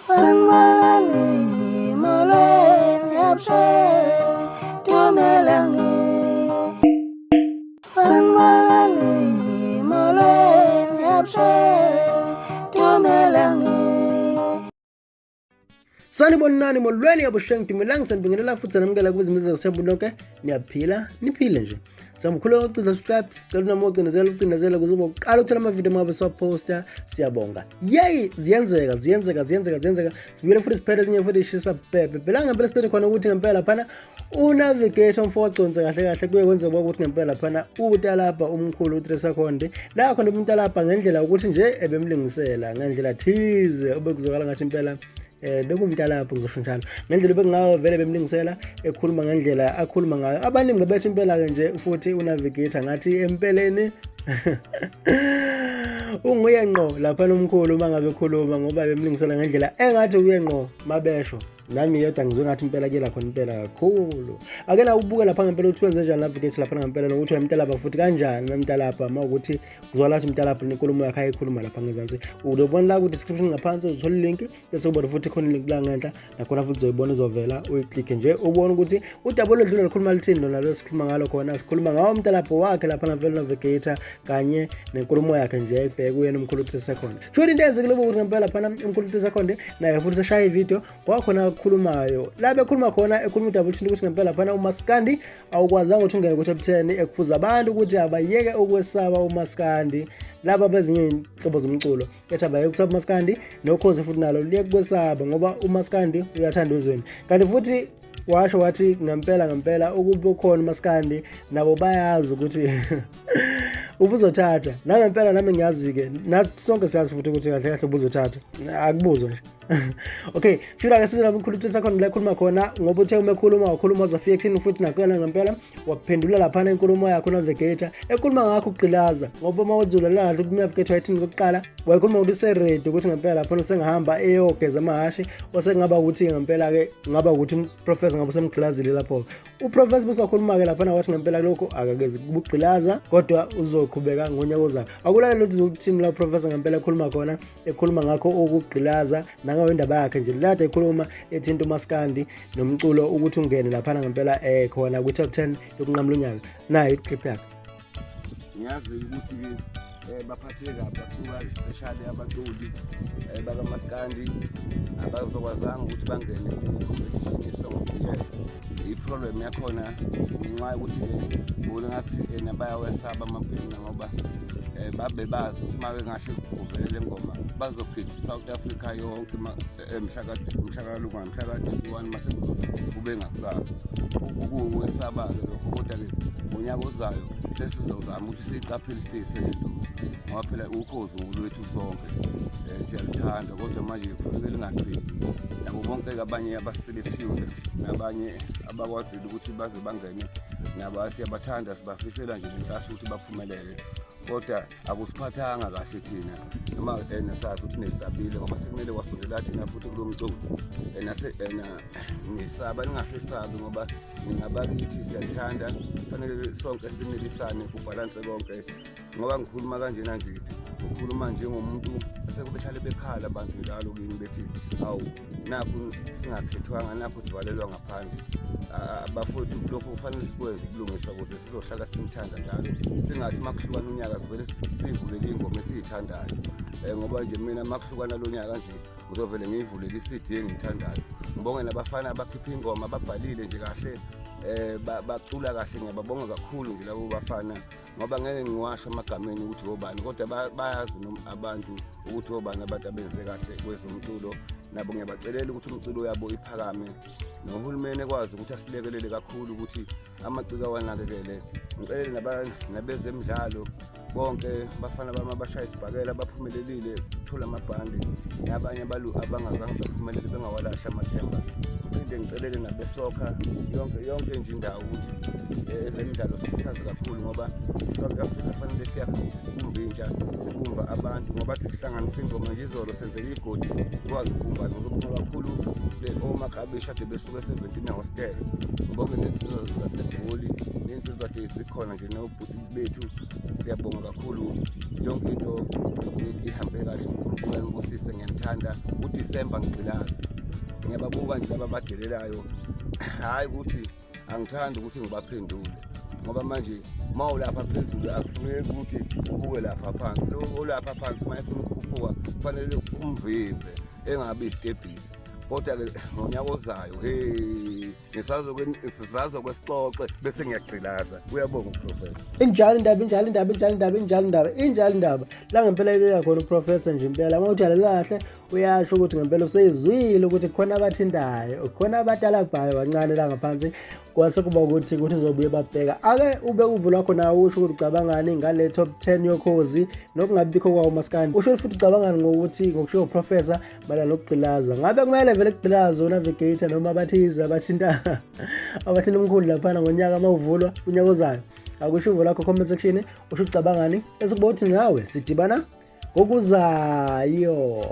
Sanibonani, molweni, avuxeni, dumelang. Sanibonani, molweni, avuxeni, dumelang. Sanibonani, molweni, avuxeni, dumelang. Sanibingelela futhi sanamukela kwizimizi zasembu nonke. Niyaphila, niphile nje. Siyamkhuleka ukucinda subscribe, sicela unama ucindezela ucindezela ukuze ube uqala ukuthola amavidiyo uma siwaposta. Siyabonga. Yeyi, ziyenzeka, ziyenzeka, ziyenzeka, ziyenzeka. Sibuyele futhi siphethe ezinye futhi ishisa pepe. Phela ngempela siphethe khona ukuthi ngempela laphana unavigation mfo waconsa kahle kahle kuye kwenzeka ukuthi ngempela laphana utalabha umkhulu u-3 second la khona umtalabha ngendlela ukuthi nje ebemlingisela ngendlela thize obekuzwakala ngathi impela bekumtalapho, ngizosho njalo, ngendlela bekungayo vele bemlingisela ekhuluma ngendlela akhuluma ngayo. Abaningi bethi impela-ke nje futhi unavigator ngathi empeleni unguye ngqo lapha nomkhulu uma ngabe ekhuluma, ngoba bemlingisela ngendlela engathi uye ngqo mabesho. Nami yedwa ngizwe ngathi impela kuyela khona impela kakhulu. Ake na ubuke lapha ngempela ukuthi wenze njani navigate lapha ngempela, nokuthi uyamtalapha futhi kanjani memtalapha. Uma ukuthi kuzwala ukuthi mtalapha nenkulumo yakhe ayikhuluma lapha ngezansi, uzobona la ku-description ngaphansi, uzothola ilink, bese ubona futhi khona ilink la ngenhla nakhona futhi uzoyibona, izovela, uyiklikhe nje ubone ukuthi udaba olwedlule lukhuluma lithini lona lo sikhuluma ngalo khona. Sikhuluma ngawo umtalapho wakhe lapha navele navigator kanye nenkulumo yakhe nje ebheke kuyena umkhulu 3 second. Sho into eyenzekile ukuthi ngempela laphana umkhulu 3 second naye futhi seshaya ividiyo kwakhona akhulumayo la bekhuluma khona, ekhuluma udaba oluthini ukuthi ngempela laphana umaskandi awukwazanga ukuthi ungene ku-top 10, ekhuza abantu ukuthi abayeke ukwesaba umaskandi laba bezinye iy'nhlobo zomculo, ethi abayeke ukusaba umaskandi, nokhozi futhi nalo liye kwesaba ngoba umaskandi uyathanda ezweni. Kanti futhi washo wathi ngempela ngempela ukube ukhona umaskandi nabo bayazi ukuthi ubuzothatha nangempela. Nami ngiyazi-ke, nathi sonke siyazi futhi ukuthi kahle kahle ubuzothatha, akubuzwa nje. Okay, shura-ke size lapho umkhulu sakhona la ekhuluma khona, ngoba uthe uma ekhuluma wakhuluma wazofika ekuthini futhi nakuyona ngempela waphendula laphana inkulumo yakhe unavigator ekhuluma ngakho ukugqilaza, ngoba uma wazulalela kahle ukuthi unavigator wayethini kokuqala, wayekhuluma ukuthi useready ukuthi ngempela laphana usengahamba eyogeza amahhashi, osekungaba ukuthi ngempela-ke ngaba ukuthi uprofessor ngabe usemgqilazile lapho uprofessor. Bese wakhuluma-ke laphana wathi ngempela lokhu akakezi kubugqilaza kodwa uzoqhubeka ngonyaka ozayo. Akulalela ukuthi uthini la uprofessor ngempela ekhuluma khona, ekhuluma ngakho ukugqilaza nangayo indaba yakhe nje lade ekhuluma ethinta umaskandi nomculo ukuthi ungene laphana ngempela khona kwi-top 10 yokunqamula unyaka. Nayo iclip yakhe. Ngiyazi ukuthi-ke baphatheke kabi kakhulukazi, especially abaculi bakamaskandi abazokwazanga ukuthi bangene kwi-competition ye-Song of the Year. I-problem yakhona ngenxa yokuthi-ke bona ngathi ena bayawesaba amabhinca, ngoba babe bazi ukuthi uma bengahle kuvele le ngoma bazogida i-South Africa yonke mhla mhla ka-21 mase kube ngakusasa. Kuwukwesaba-ke lokho, kodwa-ke ngonyaka ozayo sesizozama ukuthi siyiqaphelisise le nto, ngoba phela ukhozi lwethu sonke, siyaluthanda, kodwa manje kufanele lingagcini nabo bonke-ke abanye abaselecthiwe nabanye abakwazile ukuthi baze bangene nabo. Siyabathanda, sibafisela nje lenhlahla ukuthi baphumelele, kodwa akusiphathanga kahle thina noma nasazi ukuthi nesabile, ngoba sekumele wasondela thina futhi kulo mculo ena nisaba. Ningasesabi ngoba ningabakithi, siyakuthanda. Kufanele sonke sinelisane, kubhalanse konke, ngoba ngikhuluma kanjena nje, ngikhuluma njengomuntu esekubehlale bekhala abantu njalo kimi bethi, "Hawu, nakhu singakhethwanga, nakhu sivalelwa ngaphandle." Bafowethu, lokhu kufanele sikwenze ukulungisa ukuze sizohlala simthanda njalo, singathi uma kuhlukana unyaka sivele siyivulele iy'ngoma esiyithandayo, ngoba nje mina uma kuhlukana lo nyaka nje ngizovele ngiyivulele i-CD engiyithandayo. Ngibonge nabafana abakhipha ingoma, ababhalile nje kahle, bacula kahle. Ngiyababonga kakhulu nje labo bafana, ngoba ngeke ngiwasho amagameni ukuthi obani, kodwa bayazi abantu ukuthi obani abantu abenze kahle kwezomculo. Nabo ngiyabacelela ukuthi umculo yabo iphakame, nohulumeni ekwazi ukuthi asilekelele kakhulu ukuthi amaciko awanakekele. Ngicelele nabezemidlalo bonke, bafana bami abashaya isibhakela baphumelelile ukuthola amabhandi, nabanye abangazange baphumelele bengawalahli amathemba. Ngiphinde ngicelele nabesokha, yonke yonke nje indawo, ukuthi ezemidlalo sikhuthaze kakhulu, ngoba i-South Africa kufanele siyakhe ukuthi sibumbe intsha, sibumba abantu, ngoba thi sihlanganise ingoma nje izolo senzele igodi ikwazi ukubumbana. Ngizobonga kakhulu le omaklabishi ade besuke e-17 hostel, ngibonge nensizwa zaseGoli ney'nsizwa ade zikhona nje nobhuti bethu. Siyabonga kakhulu, yonke into ihambe kahle. uNkulunkulu anibusise, ngiyanithanda. UDisemba ngigqilazi, ngiyababuka nje laba abadelelayo. Hhayi ukuthi angithandi ukuthi ngibaphendule, ngoba manje uma ulapha phezulu akufuneki ukuthi ubuke lapha phansi. Lo olapha phansi uma efuna ukukhuphuka kufanele umvimbe, engabi isitebhisi. Kodwa-ke ngonyaka ozayo, he, sisazoke sixoxe bese ngiyagqilaza. Uyabonga uProfessor. Injalo indaba, injalo indaba, injalo indaba, injalo indaba, injalo indaba. La ngempela ibeka khona uProfessor nje impela. Uma uthi alelahle, uyasho ukuthi ngempela useyizwile ukuthi khona abathintayo, khona abatalabhayo kancane la ngaphansi. Kwase kuba ukuthi uzobuye babheka. Ake ube uvo lwakho nawe, usho ukuthi ucabangani ngale top 10 yoKhozi nokungabikho kwawo umaskandi. Usho futhi ucabangani ngokuthi ngokushiwo uProfessor mayelana nokugqilaza. Ngabe kumele vele kugqilazwe uNavigator noma abathize abathinta abathinta umkhulu laphana ngonyaka uma uvulwa unyaka ozayo? Akusho uvo lakho comment section, usho ucabangani, bese kuba uthi nawe sidibana ngokuzayo.